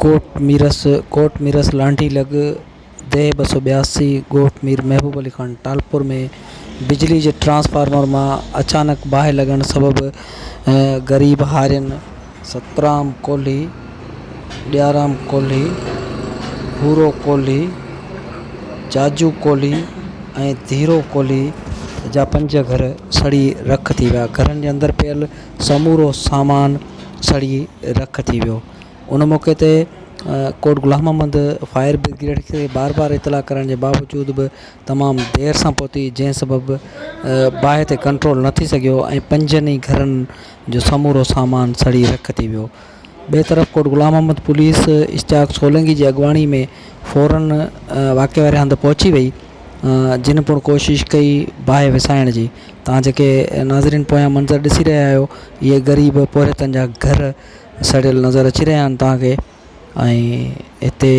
ڪوٽ ميرس، ڪوٽ ميرس لانڍي لڳ ديهه 282 ڳوٺ مير محبوب علي خان ٽالپر ۾ بجلي جي ٽرانسفارمر مان اچانڪ باهه لڳڻ سبب غريب هارين سترام ڪولهي، ڏيارام ڪولهي، ڀورو ڪولهي، جاجو ڪولهي ۽ ڌيرو ڪولهي جا پنج گهر سڙي رک ٿي ويا، گهرن جي اندر پيل سمورو سامان سڙي رک ٿي ويو. ان موقعي تي ڪوٽ غلام محمد فائر برگيڊ کي بار بار اطلاع ڪرڻ جي باوجود به تمام دير سان پهتي جنهن سبب باهه تي ڪنٽرول نه ٿي سگهيو ۽ پنجن ئي گهرن جو سمورو سامان سڙي رک ٿي ويو ٻئي طرف ڪوٽ غلام محمد پوليس اشتياق سولنگي جي اڳواڻي ۾ فورن واقعي واري هنڌ پهچي وئي جن پڻ ڪوشش ڪئي باهه وسائڻ جي تان جيڪي ناظرين پويان منظر ڏسي رهيا آهيو اهي غريب پورهيتن جا گهر سڙيل نظر اچي رهيا آهن توهان کي ۽ هتي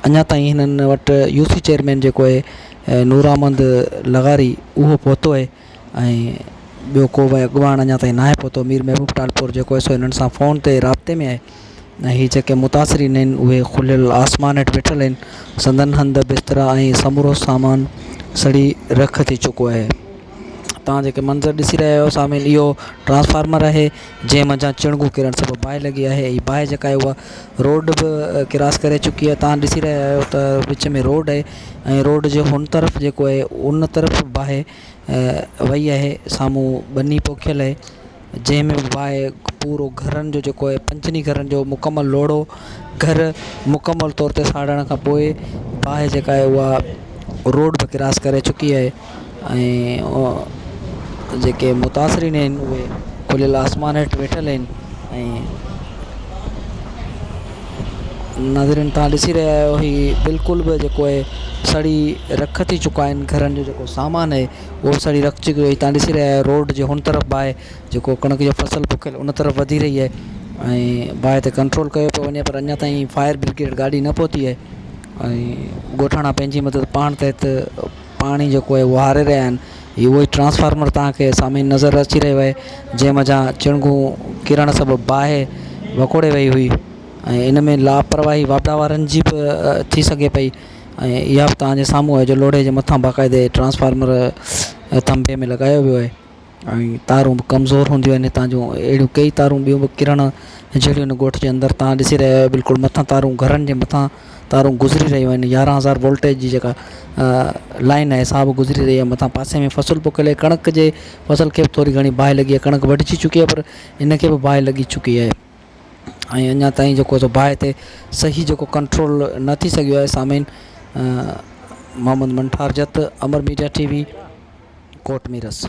اڃا تائين هنن وٽ يو سي چيئرمين جيڪو آهي نور احمد لغاري اهو پهتو آهي ۽ ٻيو ڪو به اڳواڻ اڃا تائين ناهي پهتو مير محبوب ٽالپور جيڪو آهي سو هنن سان فون تي رابطي ۾ آهي ۽ هي جيڪي متاثرين آهن اهي کليل آسمان هيٺ ويٺل آهن سندن هنڌ بسترا ۽ سمورو سامان سڙي رک ٿي چڪو آهي توهان جيڪي منظر ڏسي رهيا آهيو سامعين اهو ٽرانسفارمر آهي جنهن منجهان چڻگون ڪرڻ سبب باهه لڳي آهي ۽ باهه جيڪا آهي اها روڊ به ڪراس ڪري چڪي آهي توهان ڏسي رهيا آهيو ته وچ ۾ روڊ آهي ۽ روڊ جي هن طرف جيڪو آهي ان طرف باهه وئي آهي سامهون ٻني پوکيل آهي جنهن ۾ به باهه پورو گهرن جو جيڪو آهي پنجن ئي گهرن جو مڪمل لوڙهو گهر مڪمل طور تي ساڙڻ کان پوء باهه جيڪا آهي اها روڊ به ڪراس ڪري چڪي آهي ۽ جيڪي متاثرين آهن اهي کليل آسمان هيٺ ويٺل آهن ۽ ناظرين توهان ڏسي رهيا آهيو هي بلڪل به جيڪو آهي سڙي رک ٿي چڪا آهن گهرن جو جيڪو سامان آهي اهو سڙي رک چڪو آهي توهان ڏسي رهيا آهيو روڊ جي هن طرف باهه جيڪو ڪڻڪ جو فصل پوکيل ان طرف وڌي رهي آهي ۽ باهه تي ڪنٽرول ڪيو پيو وڃي پر اڃا تائين فائر برگيڊ گاڏي نه پهتي آهي ۽ ڳوٺاڻا پنهنجي مدد پاڻ تحت پاڻي جيڪو آهي اهو هاري رهيا آهن هي اهو ئي ٽرانسفارمر توهان کي سامعين نظر اچي رهيو آهي جنهن منجهان چڻگون ڪرڻ سبب باهه وڪوڙي وئي هئي ۽ ان ۾ لاپرواهي واپڊا وارن جي به ٿي سگهي پئي ۽ اها به توهان جي سامهون آهي جو لوڙهي جي مٿان باقاعدي ٽرانسفارمر ٿنڀي ۾ لڳايو ويو آهي ۽ تارون به ڪمزور هونديون آهن هتان جون اهڙيون ڪئي تارون ٻيون به ڪرڻ جهڙيون آهن ڳوٺ جي اندر تان ڏسي رهيا آهيو بلڪل مٿان تارون گهرن جي مٿان تارون گذري رهيون آهن 11 هزار وولٽيج جي جيڪا لائن آهي سا به گذري رهي آهي مٿان پاسي ۾ فصل پوکيل آهي ڪڻڪ جي فصل کي به ٿوري گهڻي باهه لڳي آهي ڪڻڪ وڍجي چڪي آهي پر ان کي به باهه لڳي چڪي آهي ۽ اڃا تائين جيڪو سو باهه تي صحيح جيڪو ڪنٽرول نه ٿي سگهيو آهي سامعين محمد منٺار جت امر ميڊيا ٽي وي ڪوٽ ميرس.